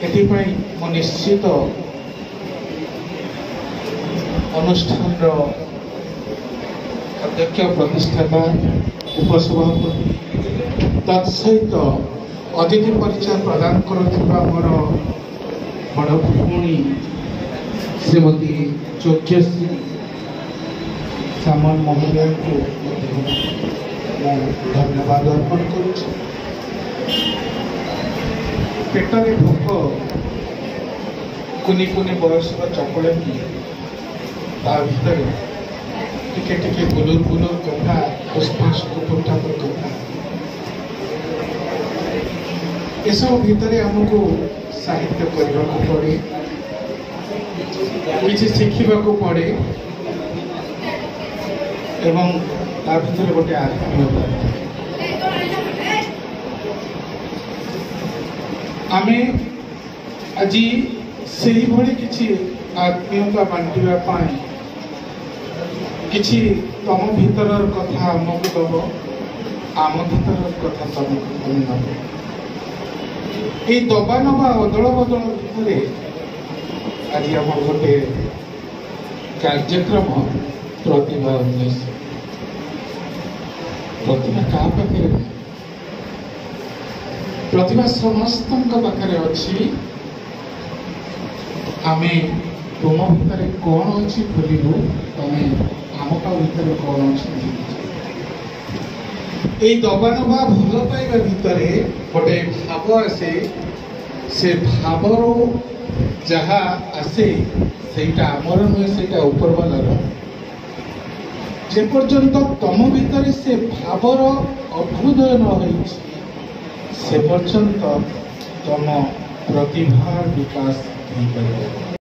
ଏଥିପାଇଁ ମୁଁ ନିଶ୍ଚିତ ଅନୁଷ୍ଠାନର ଅଧ୍ୟକ୍ଷ, ପ୍ରତିଷ୍ଠାତା, ଉପସଭାପତି, ତତ୍ସହିତ ଅତିଥି ପରିଚୟ ପ୍ରଦାନ କରୁଥିବା ମୋର ବଡ଼ ଭଉଣୀ ଶ୍ରୀମତୀ ଯୋଗ୍ୟଶ୍ରୀ ସାମଲ ମହୋଦୟଙ୍କୁ ମଧ୍ୟ ମୁଁ ଧନ୍ୟବାଦ ଅର୍ପଣ କରୁଛି। ପେଟରେ ଭୋକ, କୁନି କୁନି ବୟସର ଚପଳଟି, ତା ଭିତରେ ଟିକେ ଟିକେ ଗୁଲୁର ଗୁଲୁର କଥା, ଫୁସଫାସ ଟୁପୁର ଟାପୁର କଥା, ଏସବୁ ଭିତରେ ଆମକୁ ସାହିତ୍ୟ କରିବାକୁ ପଡ଼େ, କିଛି ଶିଖିବାକୁ ପଡ଼େ ଏବଂ ତା ଭିତରେ ଗୋଟେ ଆତ୍ମୀୟତା। ଆମେ ଆଜି ସେଇଭଳି କିଛି ଆତ୍ମୀୟତା ବାଣ୍ଟିବା ପାଇଁ କିଛି ତମ ଭିତରର କଥା ଆମକୁ ଦବ, ଆମ ଭିତରର କଥା ତମକୁ ତମେ ନବ। ଏଇ ଦବା ନବା ଅଦଳ ବଦଳ ଭିତରେ ଆଜି ଆମର ଗୋଟେ କାର୍ଯ୍ୟକ୍ରମ ପ୍ରତିଭା ଅନ୍ୱେଷଣ। ପ୍ରତିଭା କାହା ପାଖରେ ନାହିଁ? ପ୍ରତିଭା ସମସ୍ତଙ୍କ ପାଖରେ ଅଛି। ଆମେ ତୁମ ଭିତରେ କ'ଣ ଅଛି ଖୋଲିବୁ, ତମେ ଆମ ଭିତରେ କ'ଣ ଅଛି ବୁଝିବୁ। ଏଇ ଦବା ନବା ଭଲ ପାଇବା ଭିତରେ ଗୋଟେ ଭାବ ଆସେ, ସେ ଭାବରୁ ଯାହା ଆସେ ସେଇଟା ଆମର ନୁହେଁ, ସେଇଟା ଉପରବାଲାର। ଯେପର୍ଯ୍ୟନ୍ତ ତମ ଭିତରେ ସେ ଭାବର ଅଭ୍ୟୁଦୟ ନ ହେଇଛି, ସେ ପର୍ଯ୍ୟନ୍ତ ତମ ପ୍ରତିଭାର ବିକାଶ ହେଇପାରିବ।